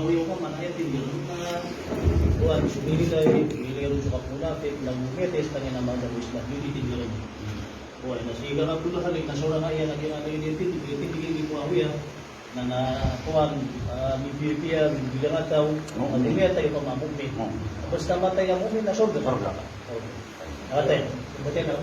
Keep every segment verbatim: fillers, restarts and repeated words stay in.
Oway, o ka man aya tindigan na, kuwan, so miyalilay, miyalilay ron so kamunafik, na miyatay skaniyan a maadn ko Islam, di tindigan. Oway, na si Ibn Abdul Khalid, na sorang a aya na di na aya tindigan, tindigan i Muawiya, na, na, kuwan, ah, mipipiya, mibilang a taw, na di miyatay o ka man a mu'min. Basta matay a mu'min, na sorga. Sorga. Oway. Matay. Matay na.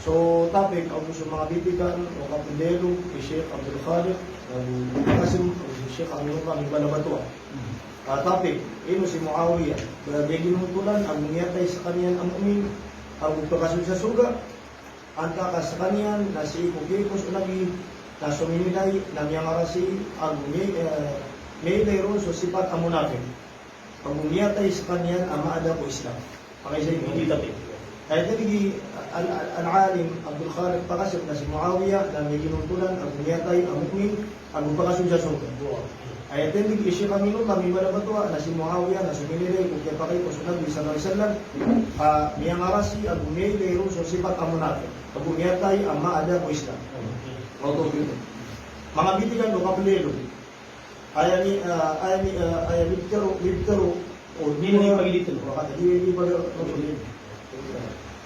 So, topic, ago so manga bitikan o kapndelo i Sheikh Abdul Khaliq, Abu Qasim, ago si Sheikh Aminullah Mimbala Batoa. Ah, topic, ino si Muawiya, ba giya ginontolan, ago miyatay skaniyan a mu'min, ago pakasold sa sorga, antaa ka skaniyan na sii ko kiyaipos o Nabi, na so miyalilay na miyangarasi, ago mi-, eh, miyalilay ron so sipat a munafik. Ago miyatay skaniyan a maada ko Islam. Pakaisa ini. Aya tindig i al-, al-, al-alim Abdul Khaliq Pakasim na si Muawiya na giya ginontolan, ago miyatay a mu'min, ago pakasold sa sorga. Aya tindig i Sheikh Aminullah Mimbala Batoa na si Muawiya na so miyalilay ko kiyapakaipos o Nabi sallallahu alaihi wasallam, a miyangarasi ago miyalilay ron so sipat a munafik. Ago miyatay a maada ko Islam. Manga bitikan o kapndelo. Aya ni, ah, aya ni, ah, aya mibtaro, mibtaro o dowa.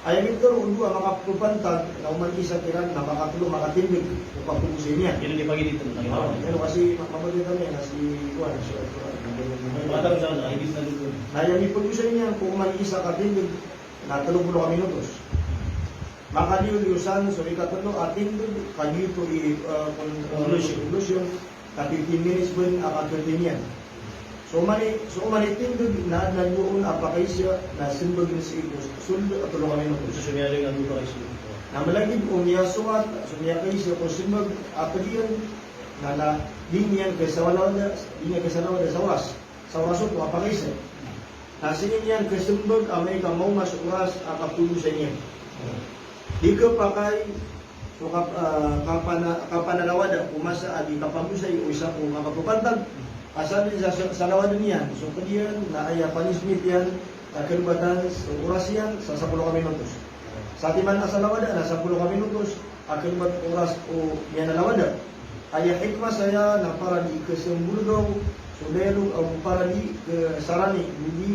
Aya mibtaro o dowa a makapantag na oman isa kiran na makatlo makatindg o kapagosay niyan. Ino di pagiditn? Ino kasi ma-, mabagay kami na si kuwan, si kuwan. Na aya mipagosay niyan ko oman isa katindg na tlo polo ka minutos. Makaliyo-liyo san so ikatlo a tindg, kagiya oto i, eh, kon-, eh, conclusion. Conclusion, ka fifteen minutes bo a kathirty niyan. So oman i, so oman i tindg na adn a dowa on a pakaisa na smbag sii ko sold a tlo ka minutos. So, so miyalagid a dowa pakaisa. Na malagid o miyasoat so miyakaisa ko smbag a pd iyan na, na di niyan kasalawada, di niyan kasalawada sa oras. Sa oras oto a pakaisa. Na sii niyan kasmbag amay ka maoma so oras a kapagosay niyan. Di khapakay so kap-, ah, kapana-, kapanalawada ko masa a di kapagosay o isa ko makapapantag. Asal sa, sa, salawada niyan so pd iyan na aya punishment iyan, na khalbatan so oras iyan sa sapolo ka minutos. Sa timan a salawada na sapolo ka minutos, a khalbat oras o miyanalawada. Aya hikmah saya na para di kasambolgaw so dayalog ago para di kasarani, di, di,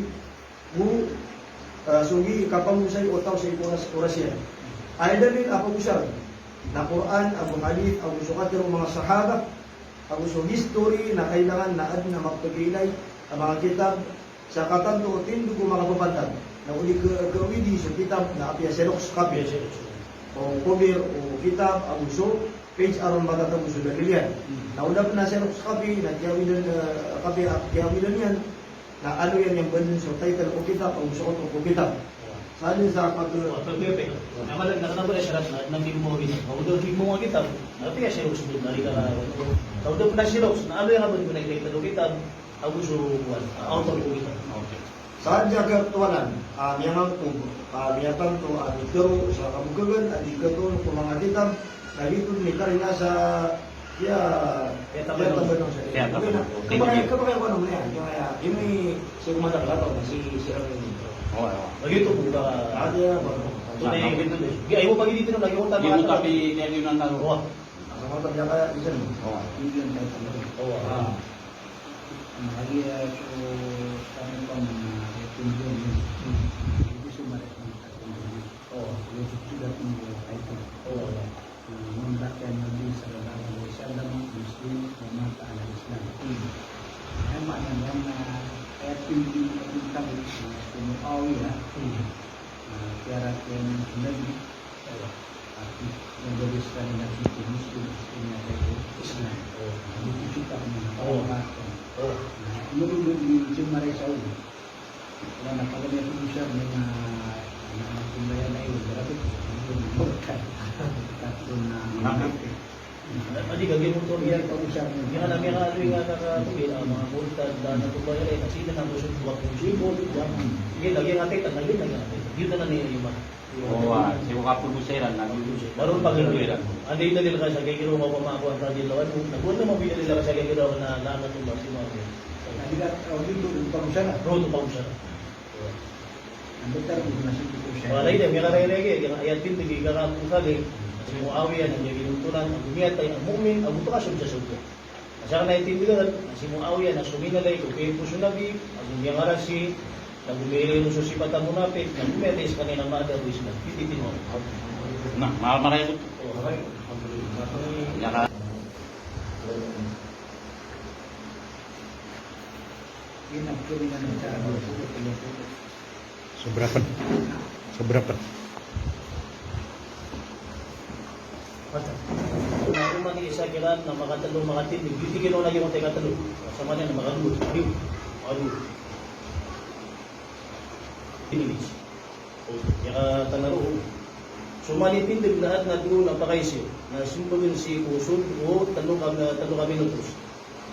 go, ah, so di kapagosay o taw sii ko oras, oras iyan. Aya dalil a pagosay na Qur'an, ago hadith, ago so katharo o manga sahaba, ago so history na kailangan na adn a mapakailay a manga kitab, sa katanto o tindg o makapapantag. Na o di ka, kawidi so kitab na apiya xerox copy. O cover o kitab, ago so page a ron matatago so dalil iyan. Hmm. Na o da pn a xerox copy, na kiyawidan, eh, copy a kiyawidan iyan, na aloy iyan iyan bandn so title o kitab, ago so author o kitab. Sa dn sa pag- O, pag-, pag-, pag-, na malag na kna ba sharat na, na di mo gini. Ago da di mo gini kitab, na apiya xerox dn, na di ka na, na o da pn a xerox, na aloy iyan a bandn so title o kitab, ago so, kuwan, ah, author o kitab. Okay. Sa adn a katowanan a miyangangkob a miyatanto a mitharo sa kabokhagan a di katoon ko manga kitab, na giyoto dn i karina sa, ya, ya, tabanong sa. Ya, tabanong. Kapakay, kapakay ko ano mo na yan. Yung, ya, yung may, si Commander Lataw, si, si Ramil. Oo, oo. Lagi ito po, ah, ah, di, ah, ano. Ito na yung, ito na yung, di, ayaw mo pag-edit ito, lagi mo tama. Di mo tapi, kaya yun ang naro. Oo. Ang mga tabi, kaya, isa, no? Oo. Hindi yan, kahit ano. Oo, ah. Lagi, ah, so, kami pa, mga, eh, hindi sumarat ng katulad. Oo. Yung sulat ng mga title. Oo. Ah, mambati an Nabi sallallahu alaihi wasallam, Muslim, wa mata ala Islam. Hmm. Aya maana niyan na aya tindg o pagintang, ah, si Muawiya, ah, kiyaratiyaya o Nabi, ah, nagbago skaniyan a Muslim, skaniyan a Islam. Ah, di ko sita ko na, ah, ino bo di Jumari Saudi. Wala na pala niya pag-usap niya na, na paglayan na iwan, grabe ko, hindi mo murka. Tatlo na munafik. Adi ka, giyoto, iya, pag-usap niya. Iya na, iya na, iya na, na, na, na, murtad, na, na, paglayan, na, sino na, gusto, buwak, gusto, buwak. Iya, lagi ang atik, lagi, lagi ang atik. Giyoto na niya, iya. Oo, ah, sii ko kapagosay iran, na, baron pagosay iran. Anda i dalil ka sa kay Giro, mako, mako, ang radiyallahu anhu. Nakuha na mabida nila ka sa kay Giro na, na, na, na, si Muawiya. Adi ka, oh, dito, pag-usap na. Bro, ito pag-usap. Walay da, miyakarayrayag iyan, aya tindg i kakapokalay si Muawiya na miyaginontolan ago miyatay a mu'min ago pakasold sa sorga. Sa kna i tindg a si Muawiya na sominalay ko piyaipos o Nabi ago miyangarasi, na gomirayon so sipat a monapiq, na gomiyatay skaniyan a maada ko Islam. Tititindg. Na, ma-, marayag oto. O, okay. Alhamdulillah. Yaka. Sobra pn. Sobra pn. Na oman i isa kiran na makatlo, makatindg. Di tig iyan a lagid o makatlo. Sa Madiina na makadowa. Ayo. Ayo. Ini. O, aya katan a roo. So mala i tindg na adn a doon a pakaiza. Na smbagn sii ko sold o tlo ka, tlo ka minutos.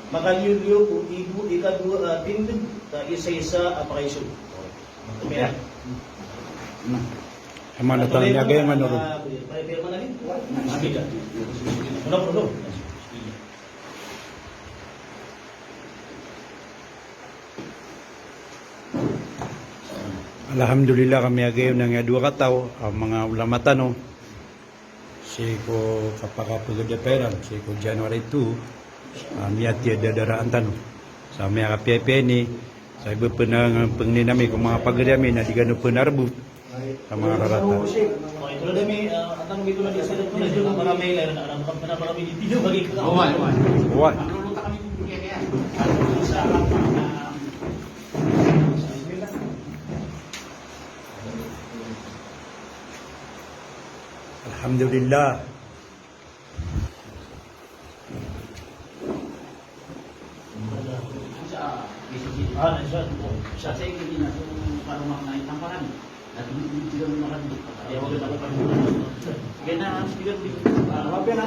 Makaliyo-liyo ko igo, ikadowa a tindg, ka isa-isa a pakaiza. Oke. Na. Amana ta niya gaya man oro. Alhamdulillah, ka miyagayon a dowa kataw a manga ulama tano. Sii ko kapakapagad a pairan, sii ko January two, ah, miyatiyad a daraan tano. Sa miyakapiyapiya ini, sa iba pn a pangnin ami ko manga pagari ami na di kano pn arbot sa manga rarata. Oway, oway. Alhamdulillah.